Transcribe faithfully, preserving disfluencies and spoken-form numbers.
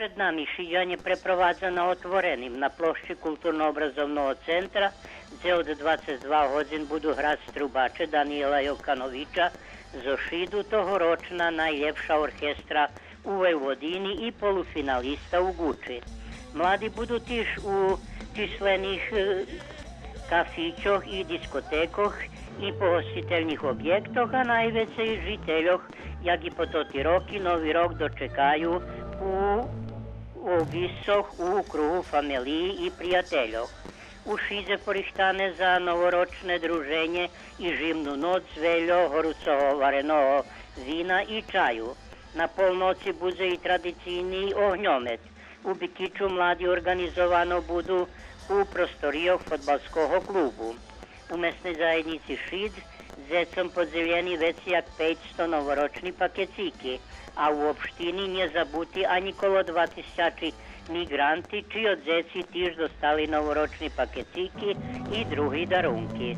Пред нами Шидянє препровадза на отвореним на площи Културно-образовного центра, дзе од двацец два годзин буду грац трубаче Даниела Йокановича зоз Шиду, тогорочна найлєпша оркестра у Войводини и полуфиналиста у Гучи. Млади буду тиж у числених, е, кафичох и дискотекох и погостительних обєктох, а найвецей жительох, як и по тоти роки, Нови рок дочекаю у обисох, у кругу фамелиї и приятельох. У Шидзе порихтане за новорочне друженє и жимну ноц вельо горуцого вареного вина и чаю. На полноци будзе и традицийни огньомет. У Бикичу млади орґанизовано буду у просторийох фодбалского клубу. У Месней заєднїци Шид дзецом подзелєни вецей як пейцсто новорочни пакецики, а у општини нє забути анї коло два тисячи мигранти, чийо дзеци тиж достали новорочни пакецики и други дарунки.